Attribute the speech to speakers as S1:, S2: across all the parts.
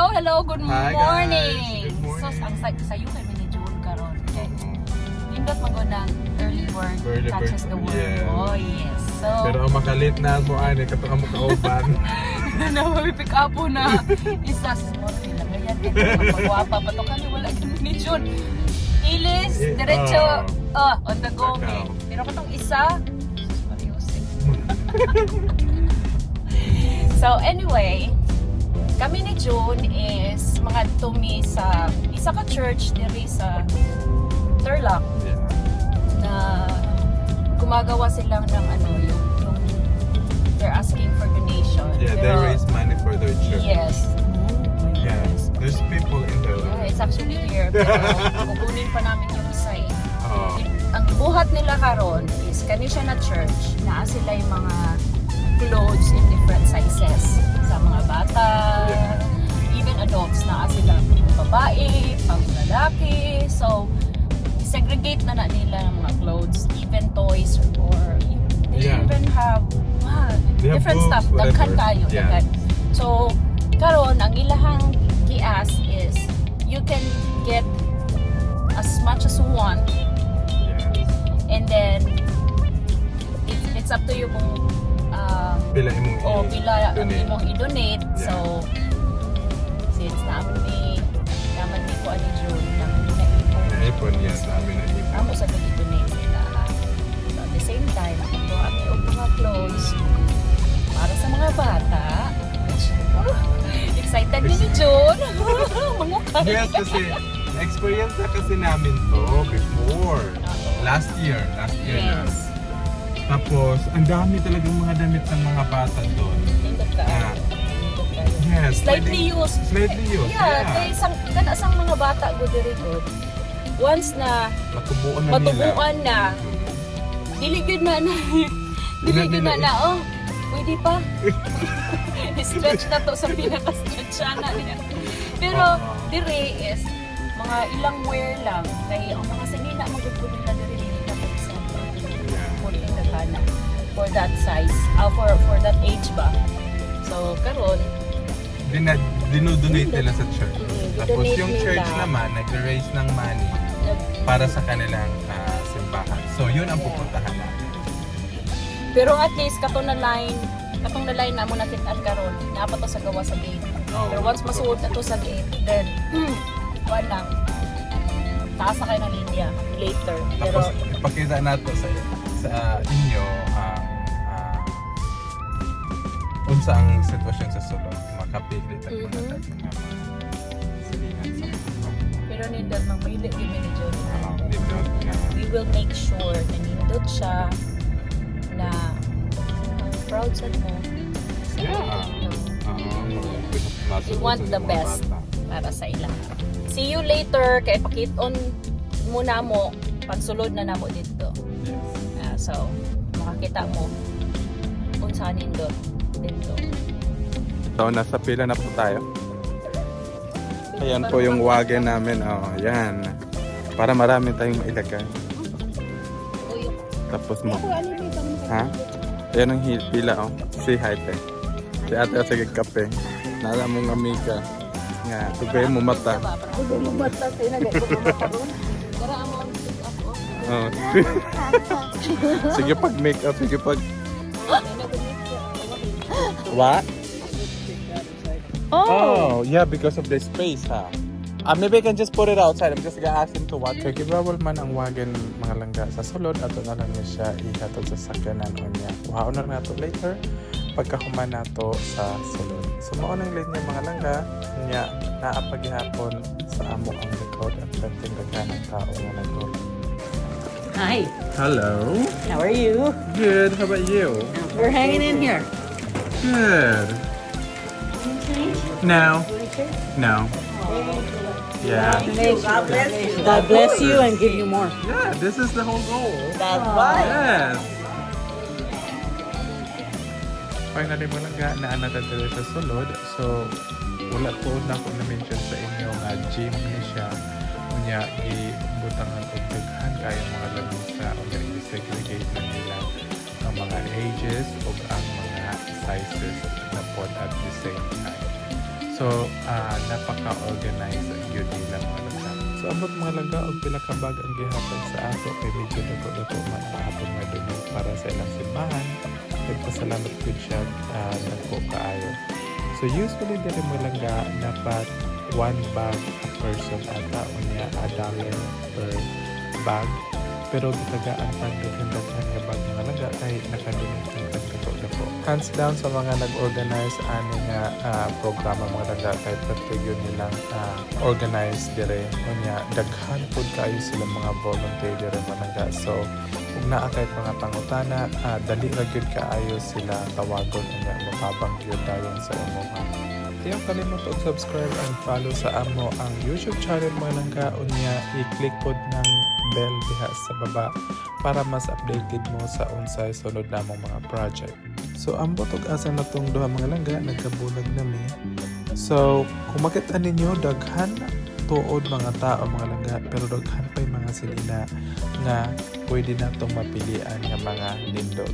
S1: Hello, hello, good
S2: Hi, guys.
S1: Morning.
S2: Good morning.
S1: So, ang sayo kay ni June karon. Okay. Nindot man gud ang early bird
S2: Early bird,
S1: catches the worm.
S2: Yeah.
S1: Oh, yes. So,
S2: Pero ang makalit na mo ani kato ka mo kauban.
S1: Na pick up po na isa sa mo nilagayan kay magwapa pa to kami, wala gyud ni June. Ilis,
S2: Eh,
S1: diretso,
S2: ah.
S1: ah, on the go
S2: Ikaw.
S1: Me. Pero katong isa, sus, Mariusip. So anyway, kami ni June is mga tumi sa isa ka church diri sa Tarlac na gumagawa sila ng ano, yung they're asking for donation.
S2: Yeah, they raise money for their church.
S1: Yes.
S2: Yeah. There's people in there.
S1: Yeah, it's actually here. Pero kukunin pa namin yung isa eh.
S2: Oh.
S1: Ang buhat nila karon is kani siya na church, naa sila yung mga clothes in different sizes sa mga bata, even adults, naa sila pang babae, pang lalaki. So, segregate na na nila ng mga clothes, even toys or they even have
S2: They have
S1: different
S2: books,
S1: stuff. Daghan
S2: whatever.
S1: kayo, daghan. So, karon ang ilahang gi-ask is you can get as much as you want and then it's up to you kung
S2: Pila imong
S1: o pila ang
S2: i-donate.
S1: Imong i-donate. So, since naman ni ko ani June, naman ni naipon.
S2: Naipon, yes, namin naipon.
S1: Amo sa i-donate sila. So, at the same time, kuha kami og mga clothes para sa mga bata. Which, oh, excited din ni June. Mangukay.
S2: Yes, kasi na-experience na kasi namin to before. Last year na. Tapos, ang dami talagang mga damit ng mga bata doon.
S1: Nindot ka.
S2: Ah.
S1: Nindot kayo.
S2: Yes.
S1: Slightly used.
S2: Slightly used,
S1: Yeah,
S2: yeah.
S1: kay sang kana sang mga bata go diri gud. Once na
S2: Matubuan na nila.
S1: Matubuan na, dili gyud na na dili
S2: Dili
S1: gyud na
S2: nila
S1: na oh, pwede pa. Stretch na to sa pinaka-stretch na niya. Pero dire is mga ilang wear lang kay ang mga sinina magud pud nila diri, dili na po sa konting daghana for that size, ah, for that age ba. So karon
S2: Dinodonate nila sa church. Tapos
S1: Donate
S2: yung church
S1: nila.
S2: Naman, nag-raise ng money para sa kanilang simbahan. So, yun ang pupuntahan natin.
S1: Pero at least katong na line na mo nakitaan karon, naa pa to sa gawa sa gate.
S2: Oh.
S1: Pero once masuot na to sa gate, then wala. Taas na kayo ng linya later. Pero
S2: Tapos, ipakita nato sa inyo ang unsa ang sitwasyon sa sulod. Makapili tag mga mga silihan sa mga bata.
S1: Pero nindot mamili gyud mi ni John.
S2: Nindot nga.
S1: We will make sure na nindot siya na proud sad mo. Sa no?
S2: Masuot
S1: We want
S2: sa
S1: the
S2: mga
S1: best
S2: bata.
S1: Para sa ila. See you later kay pakit-on muna mo pagsulod na namo dito.
S2: Yes.
S1: Ah, so, makakita mo unsa nindot dito.
S2: So, nasa pila na po tayo. Ayan po yung wagon namin. Oh, ayan. Para marami tayong mailagay. Tapos mo. Ha? Ayan ang pila, oh. Si hi, te. Si ate, oh, sige kape. Nala mo nga Mika. Nga, tugay mo mata.
S1: Tugay mo mata. Tara, amo ang pick up, oh.
S2: Oh. Sige pag make up, sige pag. What? Oh, yeah, because of the space, ha? Maybe I can just put it outside. I'm just gonna ask him to watch. Kay gibawal man ang wagon, mga langga, sa sulod, ato na lang niya siya ihatod sa sakyanan unya. Kuhaon na lang nato later pagkahuman nato sa sulod. So mao nang linya, mga langga, nya naa pa gihapon sa amo ang likod at perting daghan ang tao nga nag
S3: Hi,
S2: Hello.
S3: How are you?
S2: Good. How about you?
S3: We're hanging in here.
S2: Good. No. No. Yeah.
S3: God bless you. God bless you and give you more.
S2: Yeah, this is the whole goal.
S3: That's right.
S2: Yes. Finally, mga langga, naa na diri sa sulod. So, wala po na ako na-mention sa inyo nga gym ni siya. Unya, gibutangan og daghan kayo mga lamisa. Unya, i-segregate na nila ang mga ages o ang mga sizes na pod at the same time. So, napaka-organized gyud nila, mga langga. So, ambot, mga langga, og pila ka bag ang gihatag sa ato kay medyo dako-dako man ang atong nga donate para sa ilang simbahan. Nagpasalamat gud siya dako kaayo. So, usually diri, mga langga, dapat one bag a person ata, unya $1 per bag. Pero gitagaan tag daghan-daghan nga bag, mga langga, kahit nakadonate ng tag dako-dako. Hands down sa mga nag-organize ani nga programa, mga langga, kahit pati yun nilang organize dire, unya daghan pud kaayo sila mga volunteer dire, mga langga. So ug naa kay mga pangutana, dali ra gyud kaayo sila tawagon, unya motabang gyud dayon sa imuha. Ayaw kalimot og subscribe and follow sa amo ang YouTube channel, mga langga, unya i-click pod ng bell diha sa baba para mas updated mo sa unsay sunod namong mga project. So ambot og asa na tong duha, mga langga, nagkabulag nami. So kung makita ninyo, daghan tuod mga tao, mga langga, pero daghan pa'y mga sinina nga pwede natong mapilian nga mga nindot.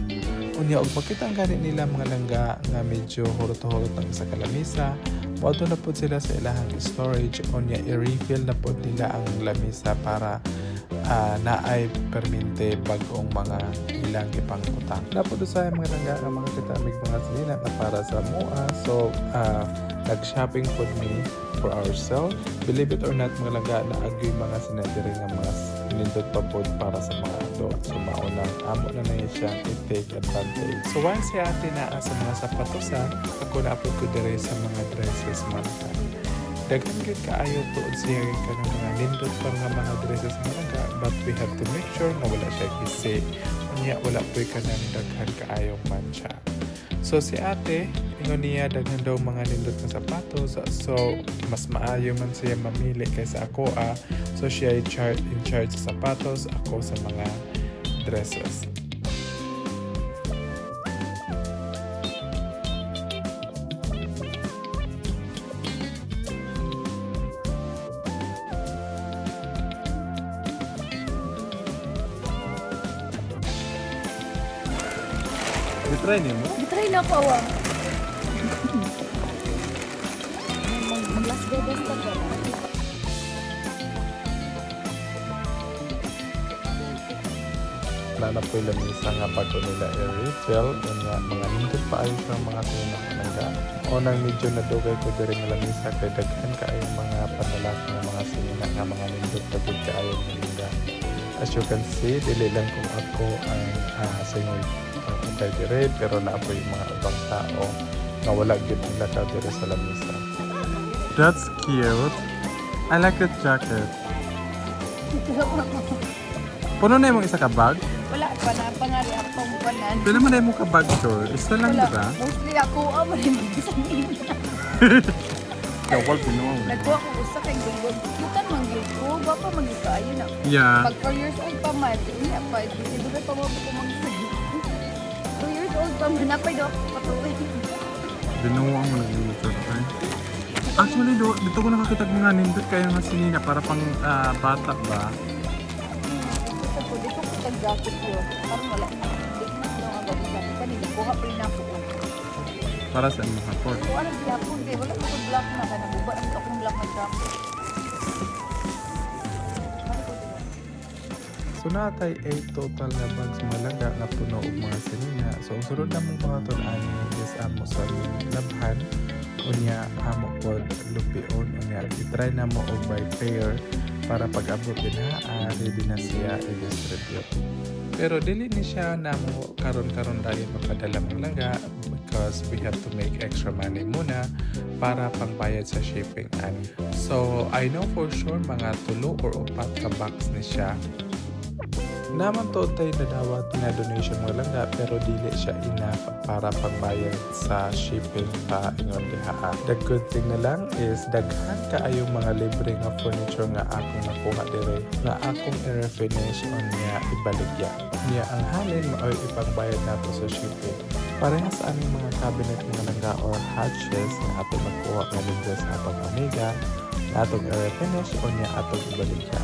S2: Unya og makita ang gani nila, mga langga, nga medyo hurot-hurot ang isa ka lamisa, moadto na pod sila sa ilahang storage, unya i-refill na pod nila ang lamisa para naay permente bag-ong mga ilang gipangutang. Napod usahay, mga langga, nga makakita mig mga sinina na para sa mua. So nag-shopping pod mi for ourselves. Believe it or not, mga langga, naa gyoy mga sinina diri nga mga nindot pa pod para sa mga adult. So maunang amo na na siya i-take advantage. So while si ate naa sa mga sapatosan, ako na pod ko diri sa mga dresses, mga langga. Daghan gyud kaayo tuod siya kanang mga nindot pa nga mga dresses, mga langga, but we have to make sure nga wala siya gisi. Unya wala po'y kanang daghan kaayong mancha. So si ate, ingon niya daghan daw mga nindot nga sapatos. So mas maayo man siya mamili kaysa ako ah. So siya ay in charge sa sapatos, ako sa mga dresses. Try nimo?
S1: Try na ko awa. Mag Las Vegas ta ko.
S2: Wala na po'y lamisa nga bago nila i-refill. Unya, mga nindot pa ayo siyang mga sinina, langga. Unang medyo nadugay ko diri nga lamisa kay daghan kaayo mga panalak nga mga sinina nga mga nindot pa gud kaayo, mga langga. As you can see, dili lang kung ako ang singoy ang ukay dire, pero naa po'y mga ubang tao nga wala gyud nilakaw dire sa lamisa. That's cute. I like that jacket. Puno na imong isa ka bag?
S1: Wala pa na pangari akong panan.
S2: Pila man na imong ka bag, Chor? Isa lang, di ba?
S1: Mostly ako ang rin mag-isa.
S2: Kawal, pinuha.
S1: Nagkuha ko usa kay gulgol. Yutan man gyud ko, gwapa man gyud kaayo na.
S2: Yeah.
S1: Pag 4 years old pa man, unya pa, di pa mo ko mag 2 years old pa man, napay daw ako patuloy.
S2: Binuang mo nag Chor. Okay? Actually, dito ko nakakita ng mga nindot kayo nga sinina para pang bata ba?
S1: Sa ko, dito ko tag jacket yun. Parang wala. Di na lang ang gabi jacket. Kanina, kuha pa rin ako.
S2: Para sa imong hapon.
S1: Kuha na gyapon, kay wala ko black na. Kaya naguba ang akong black na jacket.
S2: So natay 8 total nga bags, mga langga, nga puno og mga sinina. So ang sunod namong mga ani is amo sa labhan, unya amo pod lupion, unya i-try namo og by pair para pag abot din ha, ready na siya i-distribute. Pero dili ni siya namo karon-karon dahil mapadala, mga langga, because we have to make extra money muna para pangbayad sa shipping ani. So I know for sure mga tulo or upat ka box ni siya. Naman to tayo nadawat nga donation, mga langga, pero dili siya enough para pangbayad sa shipping pa ingon diha. The good thing na lang is daghan kaayong mga libre nga furniture nga akong nakuha dire nga akong i-refinish unya ibaligya. Niya ang halin maoy ipangbayad nato sa shipping. Parehas sa aming mga cabinet, mga langga, or hatches nga ato nakuha nga libre sa atong amiga na atong i-refinish unya atong ibaligya.